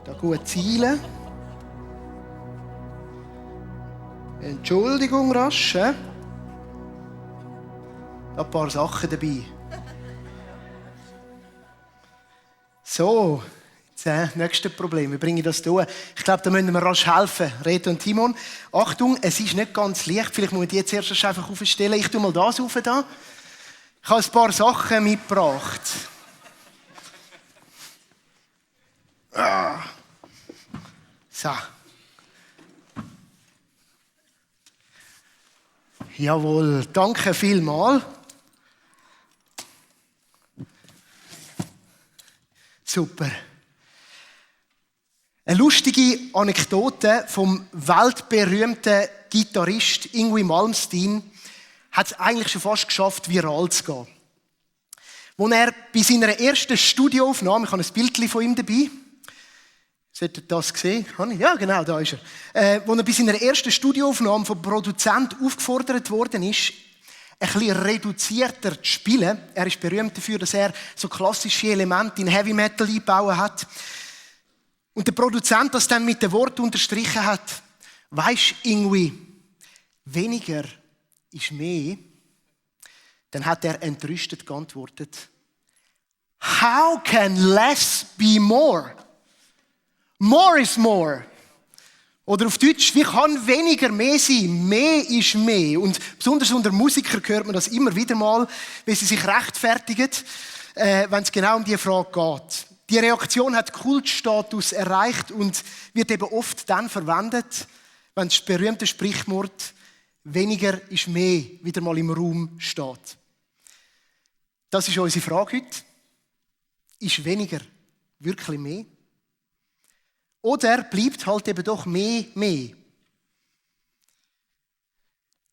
Da gut zielen. Entschuldigung, rasch. Da ein paar Sachen dabei. So, jetzt nächste Problem. Wie bringe ich das durch? Ich glaube, da müssen wir rasch helfen. Reto und Timon. Achtung, es ist nicht ganz leicht. Vielleicht muss ich die jetzt erst einfach aufstellen. Ich tue mal das auf da. Ich habe ein paar Sachen mitgebracht. So. Jawohl, danke vielmals. Super. Eine lustige Anekdote vom weltberühmten Gitarrist Yngwie Malmsteen hat es eigentlich schon fast geschafft, viral zu gehen. Als er bei seiner ersten Studioaufnahme, ich habe ein Bild von ihm dabei, solltet ihr das sehen? Ja, genau, da ist er. Als er bei seiner ersten Studioaufnahme vom Produzent aufgefordert worden ist, ein bisschen reduzierter zu spielen. Er ist berühmt dafür, dass er so klassische Elemente in Heavy Metal eingebaut hat. Und der Produzent das dann mit dem Wort unterstrichen hat: Weisst Yngwie, weniger ist mehr. Dann hat er entrüstet geantwortet: How can less be more? More is more. Oder auf Deutsch, wie kann weniger mehr sein? Mehr ist mehr. Und besonders unter Musikern hört man das immer wieder mal, wenn sie sich rechtfertigen, wenn es genau um diese Frage geht. Die Reaktion hat Kultstatus erreicht und wird eben oft dann verwendet, wenn das berühmte Sprichwort «weniger ist mehr» wieder mal im Raum steht. Das ist unsere Frage heute. Ist weniger wirklich mehr? Oder bleibt halt eben doch mehr?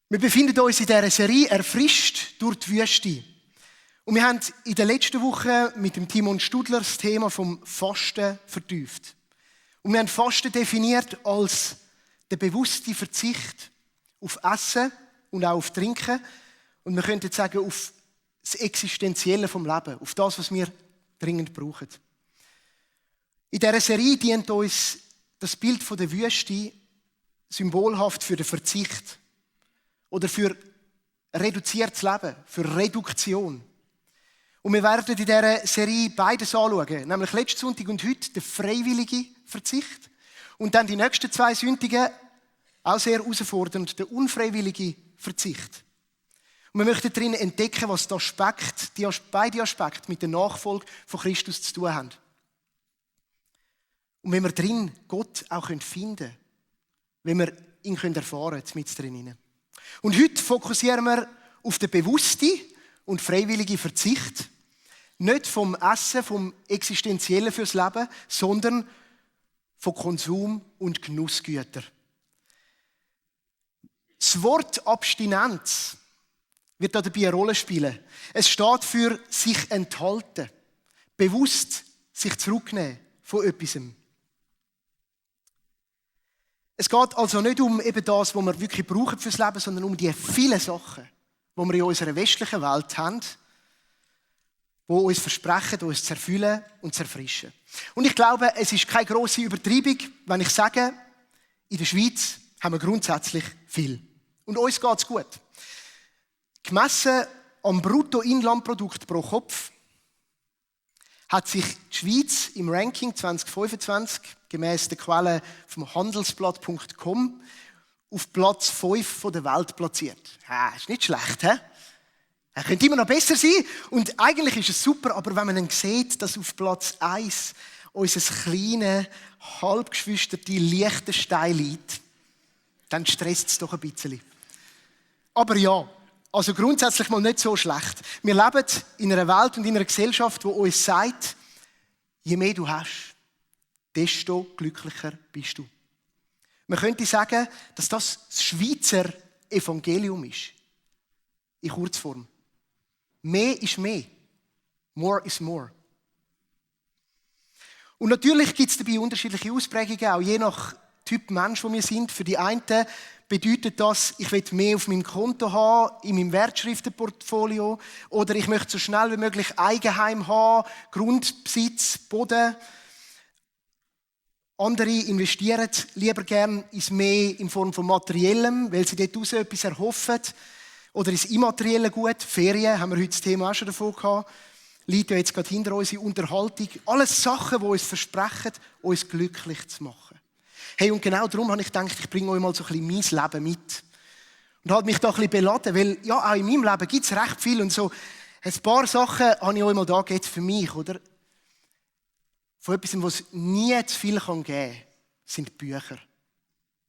Wir befinden uns in dieser Serie «Erfrischt durch die Wüste». Und wir haben in der letzten Woche mit dem Timon Studler das Thema vom Fasten vertieft. Und wir haben Fasten definiert als der bewusste Verzicht auf Essen und auch auf Trinken. Und wir könnten sagen, auf das Existenzielle vom Leben, auf das, was wir dringend brauchen. In dieser Serie dient uns das Bild von der Wüste symbolhaft für den Verzicht oder für reduziertes Leben, für Reduktion. Und wir werden in dieser Serie beides anschauen, nämlich letzten Sonntag und heute den freiwilligen Verzicht und dann die nächsten 2 Sonntage, auch sehr herausfordernd, den unfreiwilligen Verzicht. Und wir möchten darin entdecken, was beide Aspekte mit der Nachfolge von Christus zu tun haben. Und wenn wir drin Gott auch finden können, wenn wir ihn erfahren können, mit drin. Und heute fokussieren wir auf den bewussten und freiwilligen Verzicht. Nicht vom Essen, vom Existenziellen fürs Leben, sondern von Konsum und Genussgütern. Das Wort Abstinenz wird dabei eine Rolle spielen. Es steht für sich enthalten, bewusst sich zurücknehmen von etwas. Es geht also nicht um eben das, was wir wirklich brauchen fürs Leben, sondern um die vielen Sachen, die wir in unserer westlichen Welt haben, die uns versprechen, uns zu erfüllen und zu erfrischen. Und ich glaube, es ist keine grosse Übertreibung, wenn ich sage, in der Schweiz haben wir grundsätzlich viel. Und uns geht es gut. Gemessen am Bruttoinlandprodukt pro Kopf hat sich die Schweiz im Ranking 2025 gemäss der Quelle vom Handelsblatt.com auf Platz 5 der Welt platziert. Ist nicht schlecht, hä? Er könnte immer noch besser sein. Und eigentlich ist es super, aber wenn man dann sieht, dass auf Platz 1 unser kleines, halbgeschwisterte Liechtenstein liegt, dann stresst es doch ein bisschen. Aber ja, also grundsätzlich mal nicht so schlecht. Wir leben in einer Welt und in einer Gesellschaft, die uns sagt, je mehr du hast, desto glücklicher bist du. Man könnte sagen, dass das Schweizer Evangelium ist. In Kurzform. Mehr ist mehr. More is more. Und natürlich gibt es dabei unterschiedliche Ausprägungen, auch je nach Typ Mensch, wo wir sind. Für die einen bedeutet das, ich will mehr auf meinem Konto haben, in meinem Wertschriftenportfolio, oder ich möchte so schnell wie möglich Eigenheim haben, Grundbesitz, Boden. Andere investieren lieber gern ins Mehr in Form von Materiellem, weil sie dort etwas erhoffen. Oder ins immaterielle Gut. Ferien, haben wir heute das Thema auch schon davon gehabt. Liegt ja jetzt gerade hinter unsere Unterhaltung. Alles Sachen, die uns versprechen, uns glücklich zu machen. Hey, und genau darum habe ich gedacht, ich bringe euch mal so ein bisschen mein Leben mit. Und habe mich da ein bisschen beladen, weil ja, auch in meinem Leben gibt es recht viel. Und so ein paar Sachen habe ich euch mal da gegeben für mich, oder? Von etwas, was es nie zu viel geben kann, sind Bücher.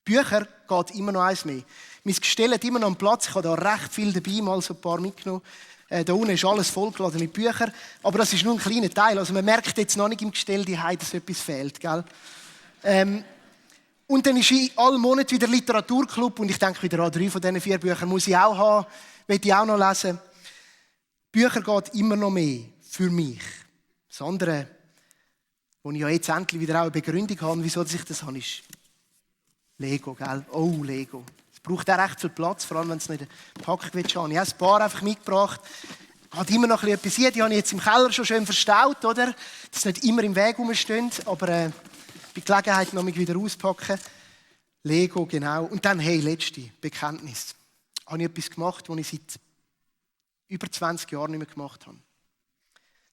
Bücher geht immer noch eins mehr. Mein Gestell hat immer noch einen Platz. Ich habe da recht viel dabei, mal so ein paar mitgenommen. Da unten ist alles vollgeladen mit Büchern. Aber das ist nur ein kleiner Teil. Also man merkt jetzt noch nicht im Gestell, dass etwas fehlt. Gell? Und dann ist in allen Monaten wieder Literaturclub. Und ich denke wieder an 3 von diesen 4 Büchern muss ich auch haben. Will ich auch noch lesen. Bücher geht immer noch mehr für mich. Das andere, wo ich ja jetzt endlich wieder auch eine Begründung habe, wieso ich das habe, ist Lego, gell? Oh, Lego. Es braucht auch recht viel Platz, vor allem wenn es nicht eine Packung haben. Ich habe ein paar einfach mitgebracht. Hat immer noch etwas hier. Die habe ich jetzt im Keller schon schön verstaut, oder? Dass sie nicht immer im Weg rumstehen, aber bei Gelegenheit noch mal wieder auspacken. Lego, genau. Und dann, hey, letzte Bekenntnis. Habe ich etwas gemacht, was ich seit über 20 Jahren nicht mehr gemacht habe.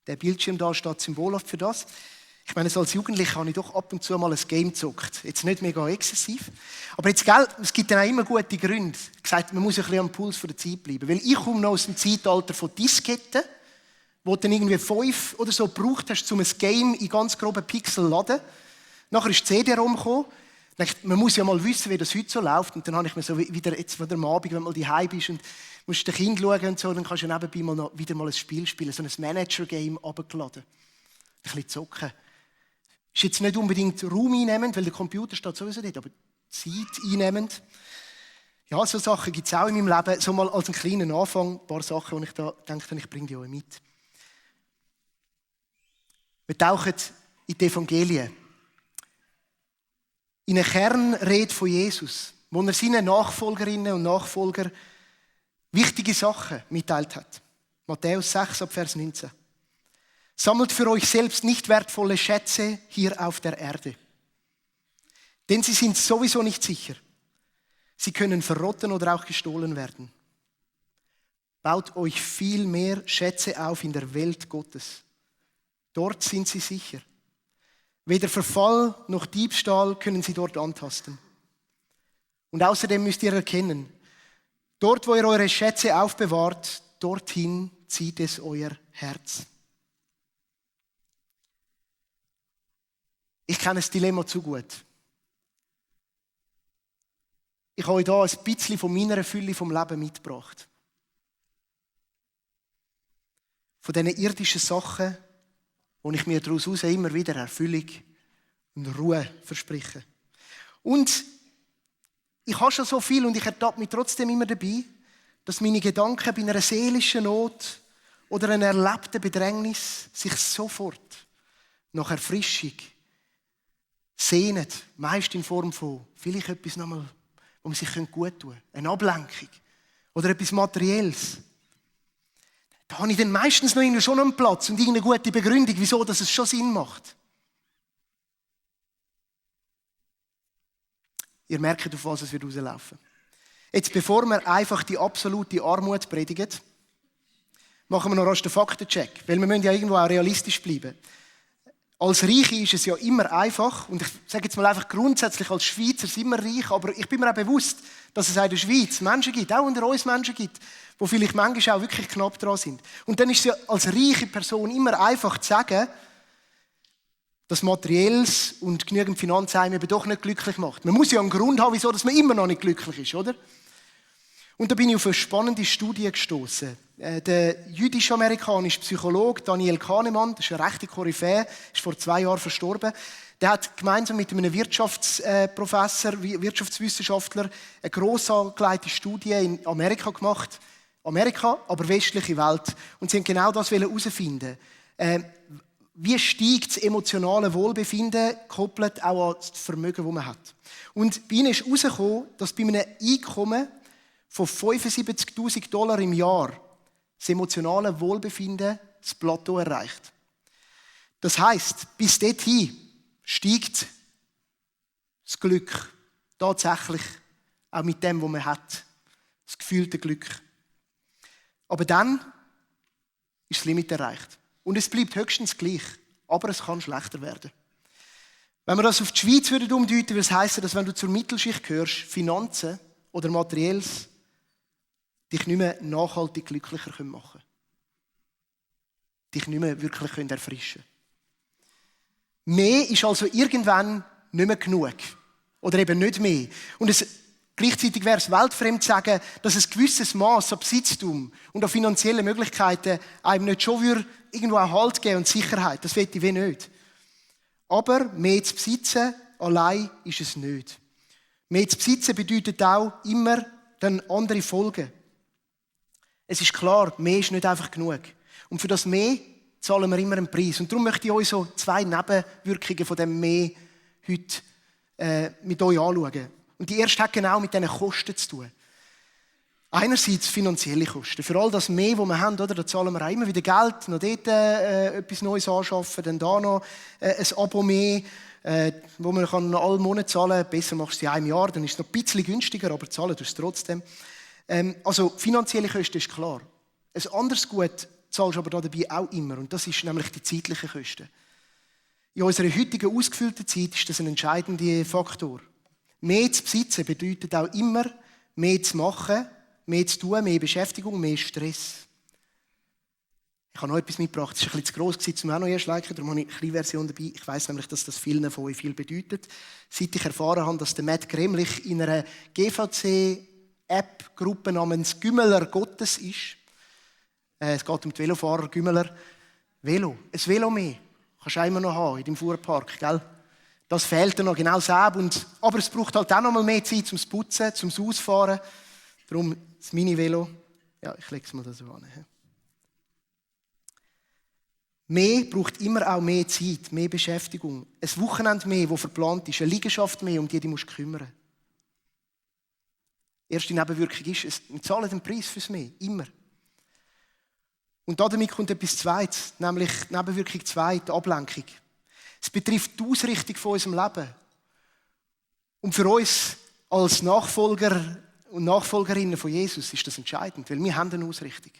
Der Bildschirm da steht symbolhaft für das. Ich meine, so als Jugendlicher habe ich doch ab und zu mal ein Game gezockt. Jetzt nicht mega exzessiv. Aber jetzt, gell, es gibt dann auch immer gute Gründe. Gesagt, man muss ein bisschen am Puls der Zeit bleiben. Weil ich komme noch aus dem Zeitalter von Disketten, wo du dann irgendwie 5 oder so gebraucht hast, um ein Game in ganz groben Pixel zu laden. Nachher ist die CD-ROM gekommen. Man muss ja mal wissen, wie das heute so läuft. Und dann habe ich mir so wieder, jetzt wieder am Abend, wenn du mal daheim bist und musst den Kind schauen und so, dann kannst du nebenbei wieder mal ein Spiel spielen, so ein Manager-Game runtergeladen. Ein bisschen zocken. Ist jetzt nicht unbedingt Raum einnehmend, weil der Computer steht sowieso dort, aber Zeit einnehmend. Ja, so Sachen gibt es auch in meinem Leben. So mal als einen kleinen Anfang, ein paar Sachen, die ich da denke, ich bringe die euch mit. Wir tauchen in die Evangelien. In eine Kernrede von Jesus, wo er seinen Nachfolgerinnen und Nachfolgern wichtige Sachen mitteilt hat. Matthäus 6, Vers 19. Sammelt für euch selbst nicht wertvolle Schätze hier auf der Erde. Denn sie sind sowieso nicht sicher. Sie können verrotten oder auch gestohlen werden. Baut euch viel mehr Schätze auf in der Welt Gottes. Dort sind sie sicher. Weder Verfall noch Diebstahl können sie dort antasten. Und außerdem müsst ihr erkennen, dort, wo ihr eure Schätze aufbewahrt, dorthin zieht es euer Herz. Ich kenne das Dilemma zu gut. Ich habe euch hier ein bisschen von meiner Fülle vom Leben mitgebracht. Von diesen irdischen Sachen, wo ich mir daraus immer wieder Erfüllung und Ruhe verspreche. Und ich habe schon so viel und ich ertappe mich trotzdem immer dabei, dass meine Gedanken bei einer seelischen Not oder einer erlebten Bedrängnis sich sofort nach Erfrischung sehnen, meist in Form von vielleicht etwas nochmal, wo man sich gut tun kann. Eine Ablenkung oder etwas Materielles. Da habe ich dann meistens noch schon einen Platz und irgendeine gute Begründung, wieso dass es schon Sinn macht. Ihr merkt, auf was es wird rauslaufen. Jetzt, bevor wir einfach die absolute Armut predigen, machen wir noch rasch den Faktencheck, weil wir müssen ja irgendwo auch realistisch bleiben. Als Reiche ist es ja immer einfach, und ich sage jetzt mal einfach grundsätzlich, als Schweizer sind wir reich, aber ich bin mir auch bewusst, dass es auch in der Schweiz Menschen gibt, auch unter uns Menschen gibt, die vielleicht manchmal auch wirklich knapp dran sind. Und dann ist es ja als reiche Person immer einfach zu sagen, dass Materielles und genügend Finanzheim eben doch nicht glücklich macht. Man muss ja einen Grund haben, wieso dass man immer noch nicht glücklich ist, oder? Und da bin ich auf eine spannende Studie gestoßen. Der jüdisch-amerikanische Psychologe Daniel Kahnemann, das ist eine rechte Koryphäe, ist vor 2 Jahren verstorben. Der hat gemeinsam mit einem Wirtschaftsprofessor, Wirtschaftswissenschaftler, eine gross angelegte Studie in Amerika gemacht. Amerika, aber westliche Welt. Und sie haben genau das herausfinden. Wie steigt das emotionale Wohlbefinden, gekoppelt auch an das Vermögen, das man hat. Und bei ihnen ist herausgekommen, dass bei einem Einkommen von $75.000 im Jahr das emotionale Wohlbefinden das Plateau erreicht. Das heisst, bis dorthin steigt das Glück. Tatsächlich. Auch mit dem, was man hat. Das gefühlte Glück. Aber dann ist das Limit erreicht. Und es bleibt höchstens gleich. Aber es kann schlechter werden. Wenn wir das auf die Schweiz umdeuten würden, würde es heissen, dass wenn du zur Mittelschicht gehörst, Finanzen oder Materielles dich nicht mehr nachhaltig glücklicher machen können. Dich nicht mehr wirklich erfrischen können. Mehr ist also irgendwann nicht mehr genug. Oder eben nicht mehr. Und gleichzeitig wäre es weltfremd zu sagen, dass ein gewisses Maß an Besitztum und an finanziellen Möglichkeiten einem nicht schon irgendwo einen Halt geben und Sicherheit. Das will ich wie nicht. Aber mehr zu besitzen allein ist es nicht. Mehr zu besitzen bedeutet auch immer dann andere Folgen. Es ist klar, mehr ist nicht einfach genug. Und für das Mehr zahlen wir immer einen Preis. Und darum möchte ich euch so 2 Nebenwirkungen von dem Mehr heute mit euch anschauen. Und die erste hat genau mit diesen Kosten zu tun. Einerseits finanzielle Kosten. Für all das Mehr, das wir haben, oder, da zahlen wir auch immer wieder Geld, noch dort etwas Neues anschaffen, dann da noch ein Abo mehr, wo man noch alle Monate zahlen kann. Besser machst du es in einem Jahr, dann ist es noch ein bisschen günstiger, aber zahlen tust du es trotzdem. Also finanzielle Kosten ist klar. Ein anderes Gut zahlst du aber dabei auch immer. Und das ist nämlich die zeitlichen Kosten. In unserer heutigen ausgefüllten Zeit ist das ein entscheidender Faktor. Mehr zu besitzen bedeutet auch immer, mehr zu machen, mehr zu tun, mehr Beschäftigung, mehr Stress. Ich habe noch etwas mitgebracht, das war ein bisschen zu gross, um auch noch erst liken, darum habe ich eine kleine Version dabei. Ich weiss nämlich, dass das vielen von euch viel bedeutet. Seit ich erfahren habe, dass der Matt Gremlich in einer GVC-App-Gruppe namens Gümmeler Gottes ist. Es geht um die Velofahrer Gümmeler. Velo, ein Velo mehr. Kannst du auch immer noch haben in deinem Fuhrpark, gell? Das fehlt dir noch, genau selber. Aber es braucht halt auch noch mal mehr Zeit zum Putzen, zum Ausfahren. Darum das Mini-Velo. Ja, ich lege es mal da so an. Mehr braucht immer auch mehr Zeit, mehr Beschäftigung. Ein Wochenende mehr, das verplant ist. Eine Liegenschaft mehr, um die musst du kümmern. Erste Nebenwirkung ist, wir zahlen den Preis fürs Mehr. Immer. Und damit kommt etwas Zweites, nämlich Nebenwirkung 2, die Ablenkung. Es betrifft die Ausrichtung von unserem Leben. Und für uns als Nachfolger und Nachfolgerinnen von Jesus ist das entscheidend, weil wir haben eine Ausrichtung.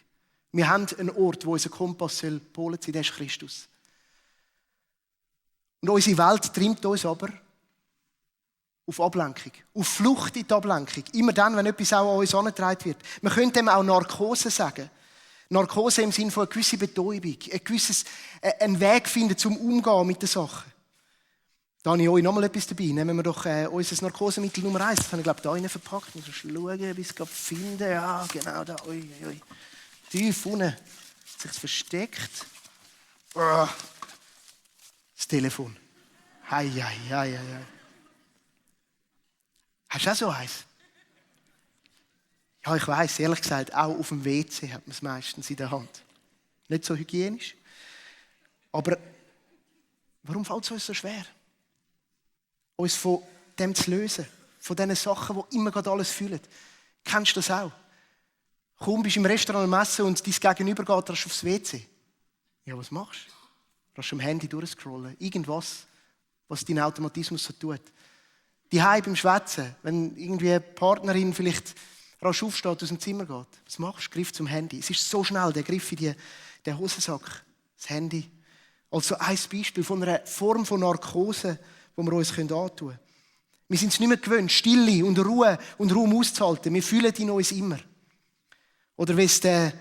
Wir haben einen Ort, wo unser Kompass soll polen sein, das ist Christus. Und unsere Welt trimmt uns aber auf Ablenkung, auf Flucht in die Ablenkung. Immer dann, wenn etwas auch an uns herangetragen wird. Man könnte dem auch Narkose sagen. Narkose im Sinne von einer gewissen Betäubung, einen Weg finden zum Umgehen mit den Sachen. Da habe ich euch noch mal etwas dabei. Nehmen wir doch unser Narkosemittel Nummer 1. Das habe ich, glaube ich, da rein verpackt. Ich muss schauen, bis ich es finde. Ja, genau da. Ui, ui. Tief unten hat sich versteckt. Oh. Das Telefon. Hei, hei, hei, hei. Hast du auch so eins? Ja, ich weiss, ehrlich gesagt, auch auf dem WC hat man es meistens in der Hand. Nicht so hygienisch. Aber warum fällt es uns so schwer? Uns von dem zu lösen. Von diesen Sachen, die immer gerade alles fühlen. Kennst du das auch? Kaum bist du im Restaurant am Essen und dein Gegenüber geht rasch aufs WC. Ja, was machst du? Rasch am Handy durchscrollen. Irgendwas, was dein Automatismus so tut. Die beim Schwätzen, wenn irgendwie eine Partnerin vielleicht rasch aufsteht, aus dem Zimmer geht. Was machst du? Griff zum Handy. Es ist so schnell, der Griff in den Hosensack. Das Handy. Also ein Beispiel von einer Form von Narkose, die wir uns antun können. Wir sind es nicht mehr gewöhnt, Stille und Ruhe und Raum auszuhalten. Wir fühlen in uns immer. Oder wie es der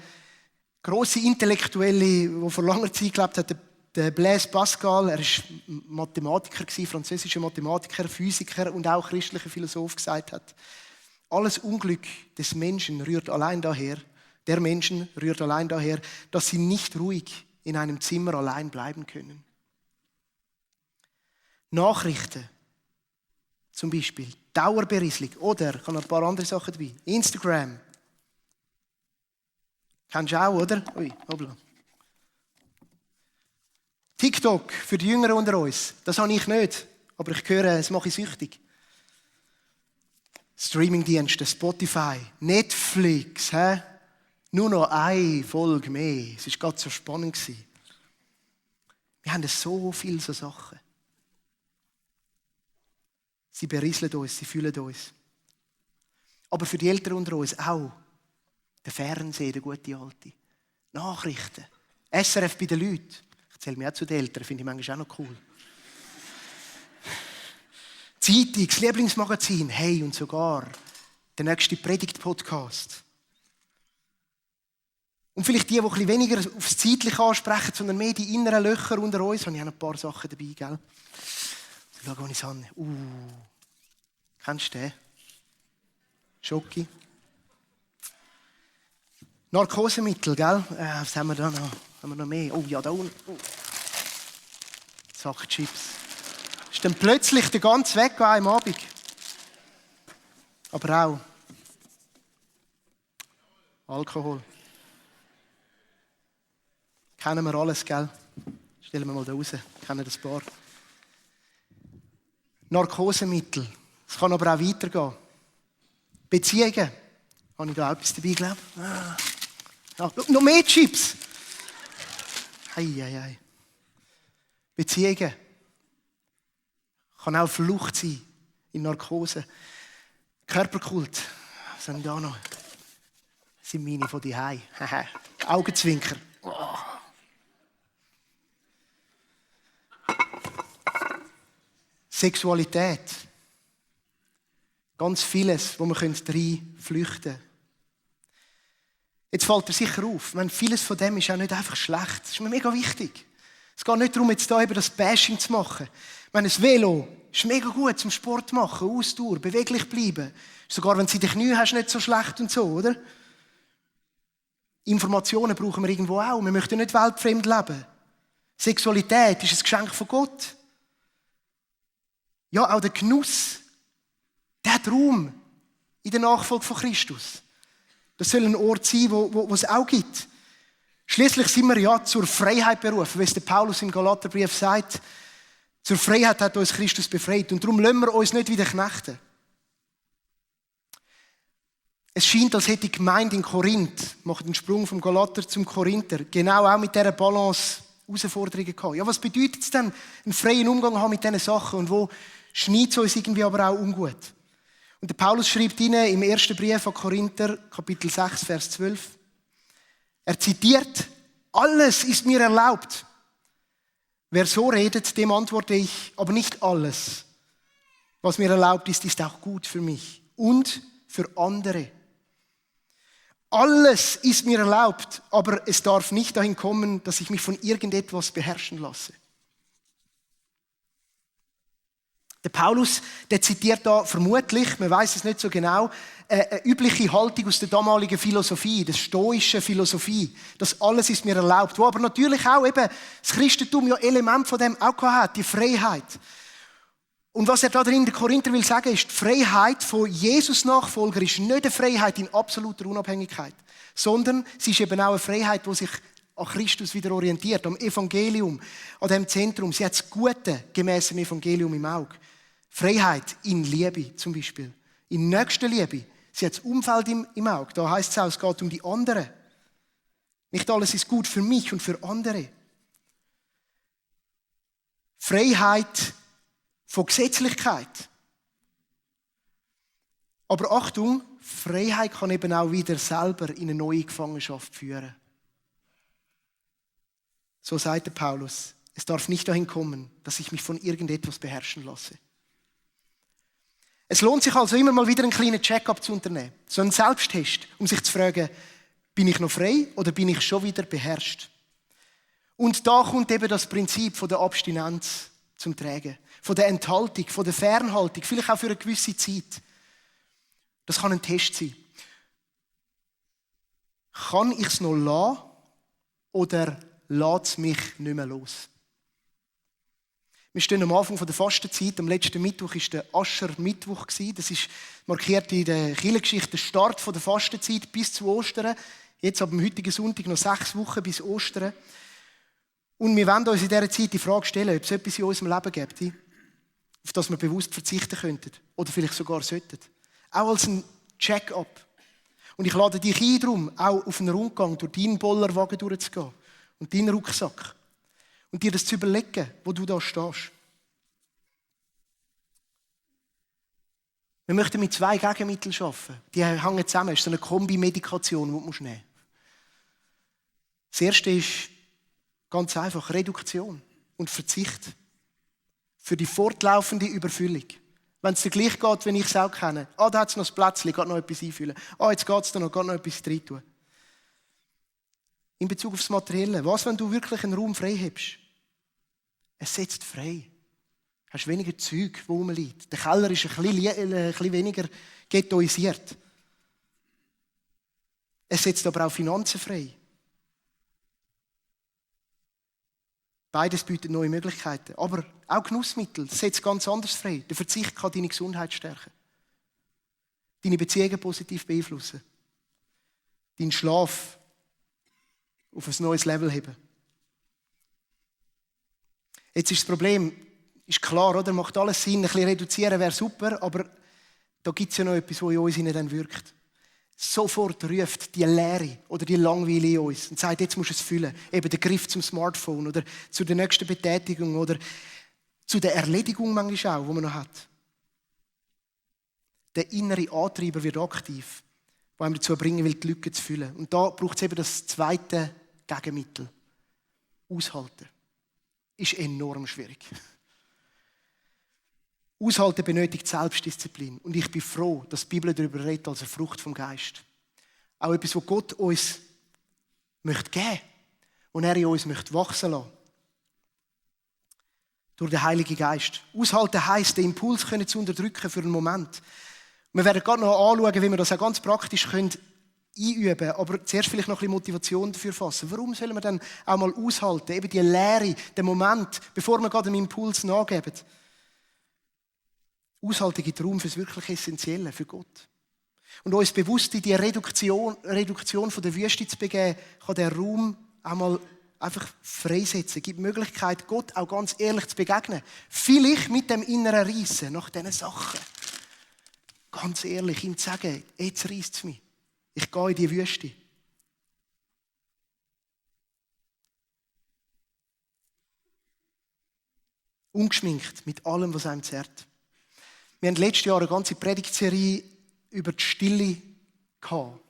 grosse Intellektuelle, der vor langer Zeit gelebt hat, der Blaise Pascal, er war Mathematiker, französischer Mathematiker, Physiker und auch christlicher Philosoph, gesagt hat, alles Unglück des Menschen rührt allein daher, dass sie nicht ruhig in einem Zimmer allein bleiben können. Nachrichten, zum Beispiel, Dauerberieselung oder, ich habe noch ein paar andere Sachen dabei, Instagram. Kennst du auch, oder? Ui, hoppla. TikTok, für die Jüngeren unter uns, das habe ich nicht, aber ich höre, es mache ich süchtig. Streamingdienste, Spotify, Netflix, nur noch eine Folge mehr. Es war gerade so spannend. Wir haben so viele so Sachen. Sie berieseln uns, sie fühlen uns. Aber für die Eltern unter uns auch. Der Fernseher, der gute Alte. Nachrichten. SRF bei den Leuten. Ich zähle mich auch zu den Eltern, finde ich manchmal auch noch cool. Zeitung, das Lieblingsmagazin, hey, und sogar der nächste Predigt-Podcast. Und vielleicht die ein bisschen weniger aufs Zeitliche ansprechen, sondern mehr die inneren Löcher unter uns. Habe ich auch noch ein paar Sachen dabei, gell? Schau, wo ich es habe. Kennst du den? Schoki. Narkosemittel, gell? Was haben wir da noch? Haben wir noch mehr? Oh ja, da unten. Sack Chips. Ist dann plötzlich der ganze weg an einem Abend. Aber auch Alkohol. Kennen wir alles, gell? Stellen wir mal da raus. Kennen das paar. Narkosemittel. Es kann aber auch weitergehen. Beziehungen. Habe ich da auch etwas dabei, glaube ich? Ja, noch mehr Chips. Ei. Beziehungen. Kann auch Flucht sein. In Narkose. Körperkult. Was habe ich da noch? Das sind meine von die Hause. Augenzwinker. Oh. Sexualität. Ganz vieles, wo man rein flüchten können. Jetzt fällt er sicher auf. Meine, vieles von dem ist auch nicht einfach schlecht. Das ist mir mega wichtig. Es geht nicht darum, jetzt hier eben das Bashing zu machen. Ich meine, das Velo ist mega gut zum Sport machen, Ausdauer, beweglich bleiben. Sogar wenn du die Knie hast, nicht so schlecht und so, oder? Informationen brauchen wir irgendwo auch. Wir möchten nicht weltfremd leben. Sexualität ist ein Geschenk von Gott. Ja, auch der Genuss, der Traum in der Nachfolge von Christus. Das soll ein Ort sein, wo es auch gibt. Schließlich sind wir ja zur Freiheit berufen, wie es der Paulus im Galaterbrief sagt. Zur Freiheit hat uns Christus befreit und darum lassen wir uns nicht wieder knechten. Es scheint, als hätte die Gemeinde in Korinth, macht den Sprung vom Galater zum Korinther, genau auch mit dieser Balance Herausforderungen gehabt. Ja, was bedeutet es denn, einen freien Umgang haben mit diesen Sachen und wo schneit es uns irgendwie aber auch ungut? Und der Paulus schreibt ihnen im ersten Brief an Korinther, Kapitel 6, Vers 12, er zitiert, alles ist mir erlaubt. Wer so redet, dem antworte ich, aber nicht alles. Was mir erlaubt ist, ist auch gut für mich und für andere. Alles ist mir erlaubt, aber es darf nicht dahin kommen, dass ich mich von irgendetwas beherrschen lasse. Der Paulus, der zitiert da vermutlich, man weiß es nicht so genau, eine übliche Haltung aus der damaligen Philosophie, der stoischen Philosophie. Das alles ist mir erlaubt. Wo aber natürlich auch eben das Christentum ja Element von dem auch hat, die Freiheit. Und was er da drin in der Korinther will sagen, ist, die Freiheit von Jesus-Nachfolger ist nicht eine Freiheit in absoluter Unabhängigkeit, sondern sie ist eben auch eine Freiheit, die sich an Christus wieder orientiert, am Evangelium, an dem Zentrum. Sie hat das Gute gemäss dem Evangelium im Auge. Freiheit in Liebe zum Beispiel, in Nächstenliebe. Sie hat das Umfeld im Auge. Da heisst es auch, es geht um die anderen. Nicht alles ist gut für mich und für andere. Freiheit von Gesetzlichkeit. Aber Achtung, Freiheit kann eben auch wieder selber in eine neue Gefangenschaft führen. So sagt der Paulus, es darf nicht dahin kommen, dass ich mich von irgendetwas beherrschen lasse. Es lohnt sich also immer mal wieder einen kleinen Check-up zu unternehmen, so einen Selbsttest, um sich zu fragen, bin ich noch frei oder bin ich schon wieder beherrscht? Und da kommt eben das Prinzip von der Abstinenz zum Tragen, von der Enthaltung, von der Fernhaltung, vielleicht auch für eine gewisse Zeit. Das kann ein Test sein. Kann ich es noch lassen oder lässt es mich nicht mehr los? Wir stehen am Anfang der Fastenzeit. Am letzten Mittwoch war der Ascher-Mittwoch. Das ist markiert in der Kirchengeschichte der Start der Fastenzeit bis zu Ostern. Jetzt ab dem heutigen Sonntag noch 6 Wochen bis Ostern. Und wir wollen uns in dieser Zeit die Frage stellen, ob es etwas in unserem Leben gibt, auf das wir bewusst verzichten könnten oder vielleicht sogar sollten. Auch als ein Check-up. Und ich lade dich ein, darum, auch auf einen Rundgang durch deinen Bollerwagen durchzugehen und deinen Rucksack. Und dir das zu überlegen, wo du da stehst. Wir möchten mit 2 Gegenmitteln arbeiten. Die hängen zusammen. Das ist so eine Kombimedikation, die du nehmen musst. Das erste ist ganz einfach Reduktion und Verzicht. Für die fortlaufende Überfüllung. Wenn es dir gleich geht, wenn ich es auch kenne. Da hat es noch ein Plätzchen, geht noch etwas einfüllen. Jetzt geht es da noch, geht noch etwas rein tun. In Bezug auf das Materielle. Was, wenn du wirklich einen Raum frei hast? Es setzt frei. Du hast weniger Zeug, wo rumliegt. Der Keller ist ein bisschen weniger ghettoisiert. Es setzt aber auch Finanzen frei. Beides bietet neue Möglichkeiten. Aber auch Genussmittel setzt ganz anders frei. Der Verzicht kann deine Gesundheit stärken. Deine Beziehungen positiv beeinflussen. Deinen Schlaf auf ein neues Level heben. Jetzt ist das Problem, ist klar, oder? Macht alles Sinn, ein bisschen reduzieren wäre super, aber da gibt es ja noch etwas, was in uns dann wirkt. Sofort ruft die Leere oder die Langweile in uns und sagt, jetzt musst du es füllen. Eben der Griff zum Smartphone oder zu der nächsten Betätigung oder zu der Erledigung manchmal auch, die man noch hat. Der innere Antreiber wird aktiv, der einem dazu bringen will, die Lücke zu füllen. Und da braucht es eben das zweite Gegenmittel. Aushalten. Ist enorm schwierig. Aushalten benötigt Selbstdisziplin. Und ich bin froh, dass die Bibel darüber redet als eine Frucht vom Geist. Auch etwas, was Gott uns möchte geben und er in uns möchte wachsen lassen. Durch den Heiligen Geist. Aushalten heisst, den Impuls zu unterdrücken für einen Moment. Wir werden gerade noch anschauen, wie wir das auch ganz praktisch einüben können. Aber zuerst vielleicht noch ein bisschen Motivation dafür fassen. Warum sollen wir dann auch mal aushalten? Eben die Leere, den Moment, bevor wir gerade dem Impuls nachgeben. Aushalten gibt Raum für das wirklich Essentielle, für Gott. Und uns bewusst in die Reduktion von der Wüste zu begeben, kann der Raum auch mal einfach freisetzen. Gibt Möglichkeit, Gott auch ganz ehrlich zu begegnen. Vielleicht mit dem inneren Reissen nach diesen Sachen. Ganz ehrlich, ihm zu sagen, jetzt reisst es mich. Ich gehe in die Wüste. Ungeschminkt, mit allem, was einem zerrt. Wir hatten letztes Jahr eine ganze Predigtserie über die Stille gehabt,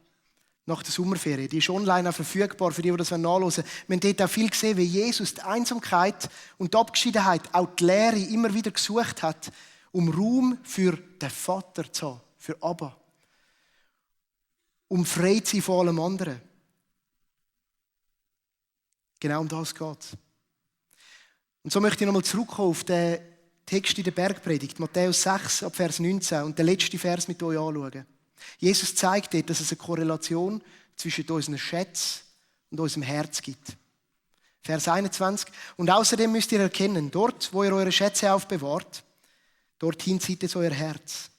nach der Sommerferien. Die ist online auch verfügbar für die das nachhören wollen. Wir haben dort auch viel gesehen, wie Jesus die Einsamkeit und die Abgeschiedenheit, auch die Leere immer wieder gesucht hat, um Raum für den Vater zu haben, für Abba. Um frei zu sein von allem anderen. Genau um das geht es. Und so möchte ich nochmal zurückkommen auf den Text in der Bergpredigt, Matthäus 6, ab Vers 19 und den letzten Vers mit euch anschauen. Jesus zeigt dort, dass es eine Korrelation zwischen unseren Schätzen und unserem Herz gibt. Vers 21. Und außerdem müsst ihr erkennen, dort, wo ihr eure Schätze aufbewahrt, dorthin zieht es euer Herz.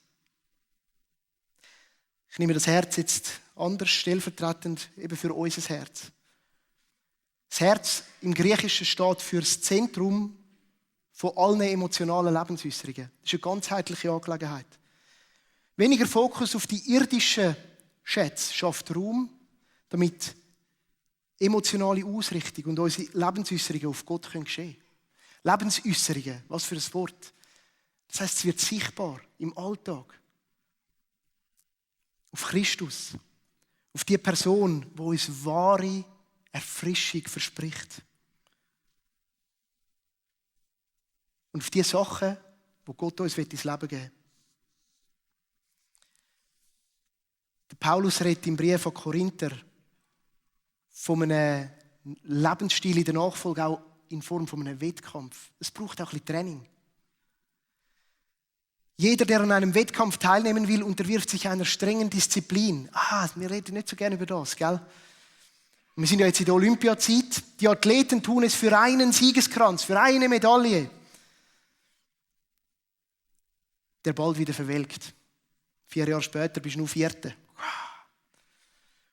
Ich nehme das Herz jetzt anders, stellvertretend eben für unser Herz. Das Herz im Griechischen steht für das Zentrum von allen emotionalen Lebensäußerungen. Das ist eine ganzheitliche Angelegenheit. Weniger Fokus auf die irdischen Schätze schafft Raum, damit emotionale Ausrichtung und unsere Lebensäußerungen auf Gott geschehen können. Lebensäußerungen, was für ein Wort. Das heisst, es wird sichtbar im Alltag. Auf Christus. Auf die Person, die uns wahre Erfrischung verspricht. Und auf die Sachen, die Gott uns ins Leben geben will. Der Paulus redet im Brief an Korinther von einem Lebensstil in der Nachfolge, auch in Form von einem Wettkampf. Es braucht auch ein bisschen Training. Jeder, der an einem Wettkampf teilnehmen will, unterwirft sich einer strengen Disziplin. Wir reden nicht so gerne über das, gell? Wir sind ja jetzt in der Olympiazeit. Die Athleten tun es für einen Siegeskranz, für eine Medaille, der bald wieder verwelkt. 4 Jahre später bist du nur Vierte.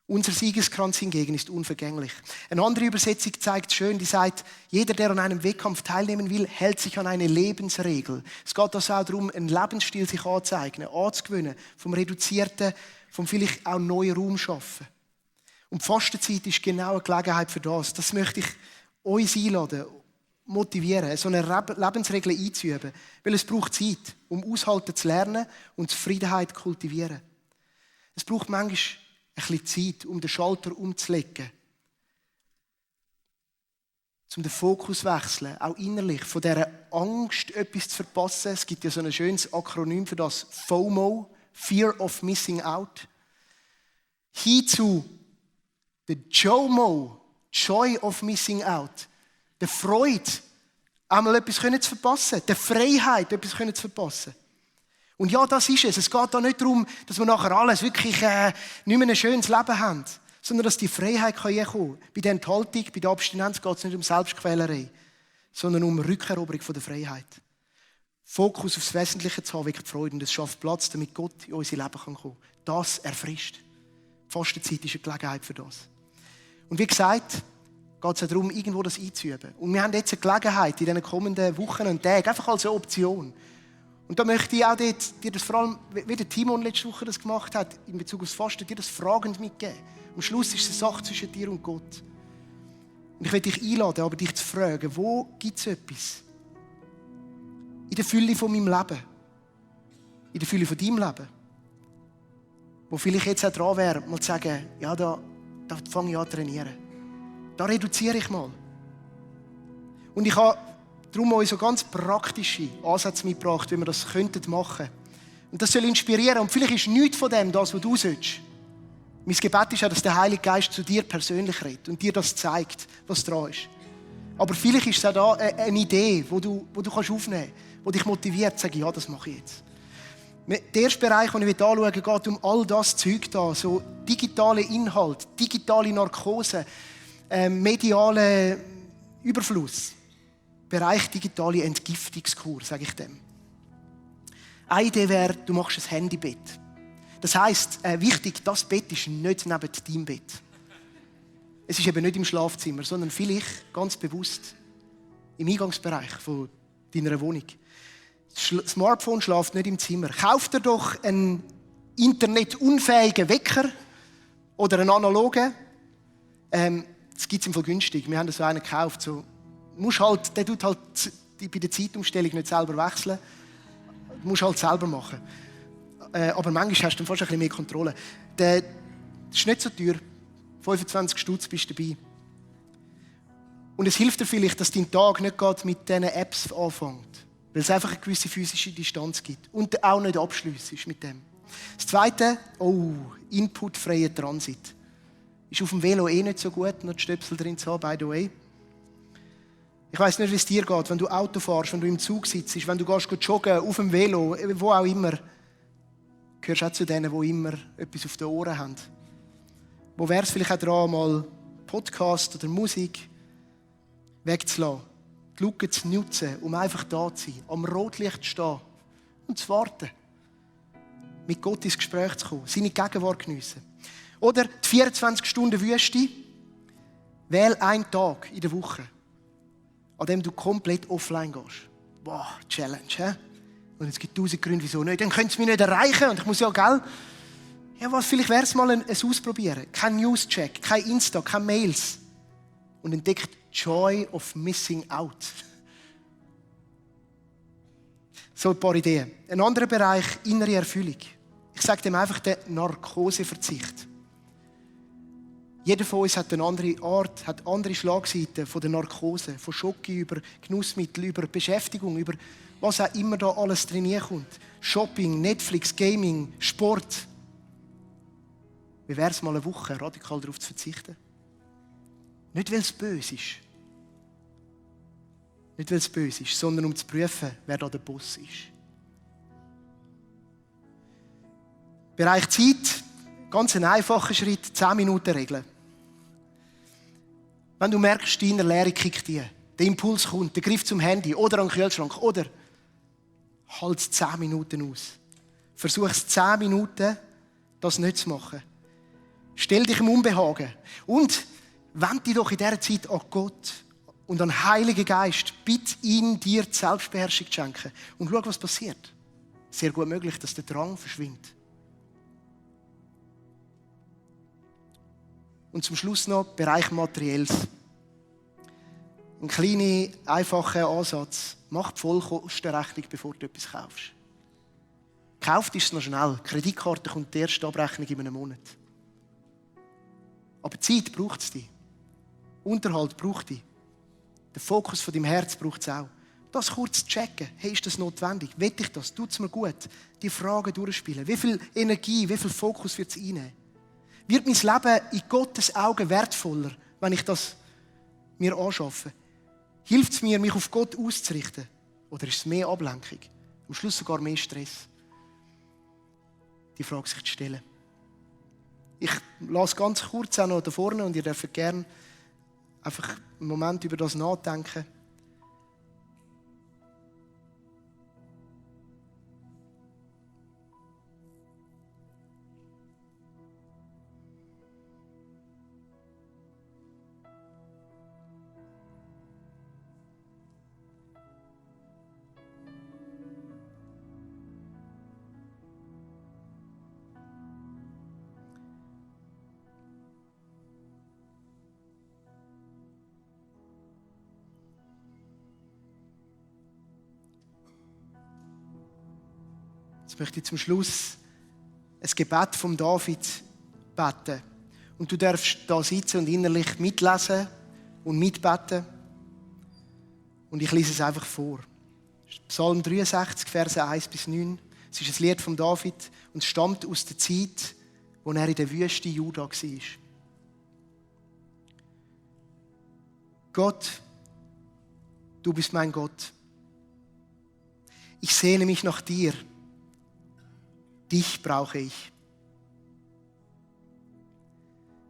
Unser Siegeskranz hingegen ist unvergänglich. Eine andere Übersetzung zeigt schön, die sagt, jeder, der an einem Wettkampf teilnehmen will, hält sich an eine Lebensregel. Es geht also auch darum, einen Lebensstil sich anzueignen, anzugewöhnen, vom Reduzierten, vom vielleicht auch neuen Raum schaffen. Und die Fastenzeit ist genau eine Gelegenheit für das. Das möchte ich uns einladen. motivieren, so eine Lebensregel einzuüben. Weil es braucht Zeit, um aushalten zu lernen und Zufriedenheit zu kultivieren. Es braucht manchmal ein bisschen Zeit, um den Schalter umzulegen. Um den Fokus zu wechseln, auch innerlich, von dieser Angst, etwas zu verpassen. Es gibt ja so ein schönes Akronym für das, FOMO, Fear of Missing Out. Hin zu der JOMO, Joy of Missing Out. Der Freude, einmal etwas zu verpassen. Der Freiheit, etwas zu verpassen. Und ja, das ist es. Es geht da nicht darum, dass wir nachher alles wirklich nicht mehr ein schönes Leben haben, sondern dass die Freiheit kommen kann. Bei der Enthaltung, bei der Abstinenz geht es nicht um Selbstquälerei, sondern um Rückeroberung von der Freiheit. Fokus aufs Wesentliche zu haben, weckt Freude. Und es schafft Platz, damit Gott in unser Leben kommen kann. Das erfrischt. Die Fastenzeit ist eine Gelegenheit für das. Und wie gesagt, geht es darum, irgendwo das einzuüben. Und wir haben jetzt eine Gelegenheit in den kommenden Wochen und Tagen, einfach als eine Option. Und da möchte ich auch dir das vor allem, wie der Timon letzte Woche das gemacht hat, in Bezug aufs Fasten, dir das fragend mitgeben. Am Schluss ist es eine Sache zwischen dir und Gott. Und ich will dich einladen, aber dich zu fragen, wo gibt es etwas? In der Fülle von meinem Leben. In der Fülle von deinem Leben. Wo vielleicht jetzt auch dran wäre, mal zu sagen, ja, da fange ich an zu trainieren. Da reduziere ich mal. Und ich habe darum euch so ganz praktische Ansätze mitgebracht, wie wir das machen könnten. Und das soll inspirieren. Und vielleicht ist nichts von dem das, was du sollst. Mein Gebet ist auch, dass der Heilige Geist zu dir persönlich redet und dir das zeigt, was dran ist. Aber vielleicht ist es auch da eine Idee, die du kannst aufnehmen kannst, die dich motiviert, zu sagen, ja, das mache ich jetzt. Der erste Bereich, den ich anschauen will, geht um all das Zeug da, so digitale Inhalt, digitale Narkose, mediale Überfluss. Bereich digitale Entgiftungskur, sage ich dem. Eine Idee wäre, du machst ein Handybett. Das heisst, wichtig, das Bett ist nicht neben deinem Bett. Es ist eben nicht im Schlafzimmer, sondern vielleicht ganz bewusst im Eingangsbereich von deiner Wohnung. Das Smartphone schläft nicht im Zimmer. Kauf dir doch einen internetunfähigen Wecker oder einen analogen. Das gibt es im Fall günstig. Wir haben so einen gekauft. So, der tut halt bei der Zeitumstellung nicht selber wechseln. Du musst halt selber machen. Aber manchmal hast du fast ein bisschen mehr Kontrolle. Das ist nicht so teuer. 25 Stutz bist du dabei. Und es hilft dir vielleicht, dass dein Tag nicht gerade mit diesen Apps anfängt. Weil es einfach eine gewisse physische Distanz gibt. Und auch nicht abschliessest mit dem. Das Zweite, inputfreier Transit. Ist auf dem Velo nicht so gut, noch die Stöpsel drin zu haben, by the way. Ich weiss nicht, wie es dir geht, wenn du Auto fährst, wenn du im Zug sitzt, wenn du gehst joggen, auf dem Velo, wo auch immer. Gehörst auch zu denen, die immer etwas auf den Ohren haben. Wo wäre es vielleicht auch dran, mal Podcast oder Musik wegzulassen, die Luke zu nutzen, um einfach da zu sein, am Rotlicht zu stehen und zu warten. Mit Gott ins Gespräch zu kommen, seine Gegenwart geniessen. Oder die 24 Stunden Wüste, wähl einen Tag in der Woche, an dem du komplett offline gehst. Boah, Challenge, hä? Und es gibt 1000 Gründe, wieso nicht. Dann können sie mich nicht erreichen und ich muss ja, gell? Ja, was, vielleicht wäre es mal ein Ausprobieren. Kein News-Check, kein Insta, keine Mails. Und entdeckt Joy of Missing Out. So ein paar Ideen. Ein anderer Bereich, innere Erfüllung. Ich sage dem einfach den Narkoseverzicht. Jeder von uns hat eine andere Art, hat andere Schlagseiten von der Narkose, von Schoki über Genussmittel, über Beschäftigung, über was auch immer da alles trainieren kommt. Shopping, Netflix, Gaming, Sport. Wie wäre es mal eine Woche, radikal darauf zu verzichten? Nicht, weil es böse ist. Nicht, weil es böse ist, sondern um zu prüfen, wer da der Boss ist. Bereich Zeit, ganz ein einfacher Schritt, 10 Minuten Regeln. Wenn du merkst, deine Leere kickt dir, der Impuls kommt, der Griff zum Handy oder an den Kühlschrank, oder halt 10 Minuten aus. Versuch es 10 Minuten, das nicht zu machen. Stell dich im Unbehagen und wende dich doch in dieser Zeit an Gott und an den Heiligen Geist. Bitte ihn, dir die Selbstbeherrschung zu schenken. Und schau, was passiert. Sehr gut möglich, dass der Drang verschwindet. Und zum Schluss noch Bereich Materielles. Ein kleiner, einfacher Ansatz. Mach die Vollkostenrechnung, bevor du etwas kaufst. Kauft ist es noch schnell. Die Kreditkarte kommt die erste Abrechnung in einem Monat. Aber Zeit braucht es dich. Unterhalt braucht dich. Der Fokus von deinem Herz braucht es auch. Das kurz checken. Hey, ist das notwendig? Will ich das? Tut es mir gut? Die Fragen durchspielen. Wie viel Energie, wie viel Fokus wird es einnehmen? Wird mein Leben in Gottes Augen wertvoller, wenn ich das mir anschaffe? Hilft es mir, mich auf Gott auszurichten? Oder ist es mehr Ablenkung? Am Schluss sogar mehr Stress? Die Frage sich zu stellen. Ich lasse ganz kurz auch noch da vorne und ihr dürft gerne einfach einen Moment über das nachdenken. Jetzt möchte ich zum Schluss ein Gebet vom David beten. Und du darfst da sitzen und innerlich mitlesen und mitbeten. Und ich lese es einfach vor. Psalm 63, Verse 1-9. Es ist ein Lied von David und es stammt aus der Zeit, wo er in der Wüste Juda war. Gott, du bist mein Gott. Ich sehne mich nach dir. Dich brauche ich.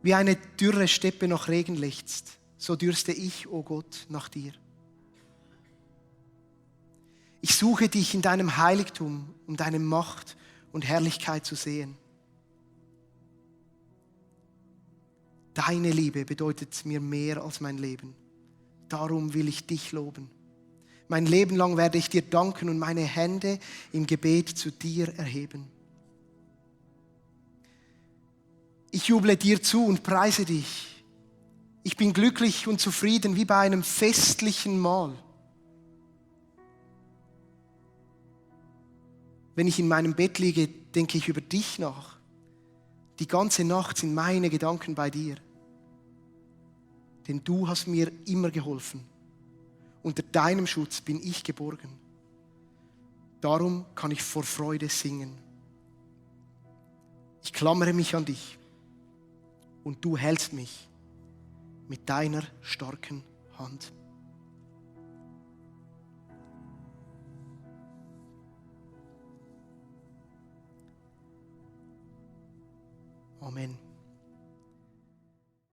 Wie eine dürre Steppe nach Regen lechzt, so dürste ich, o Gott, nach dir. Ich suche dich in deinem Heiligtum, um deine Macht und Herrlichkeit zu sehen. Deine Liebe bedeutet mir mehr als mein Leben. Darum will ich dich loben. Mein Leben lang werde ich dir danken und meine Hände im Gebet zu dir erheben. Ich juble dir zu und preise dich. Ich bin glücklich und zufrieden wie bei einem festlichen Mahl. Wenn ich in meinem Bett liege, denke ich über dich nach. Die ganze Nacht sind meine Gedanken bei dir. Denn du hast mir immer geholfen. Unter deinem Schutz bin ich geborgen. Darum kann ich vor Freude singen. Ich klammere mich an dich. Und du hältst mich mit deiner starken Hand. Amen.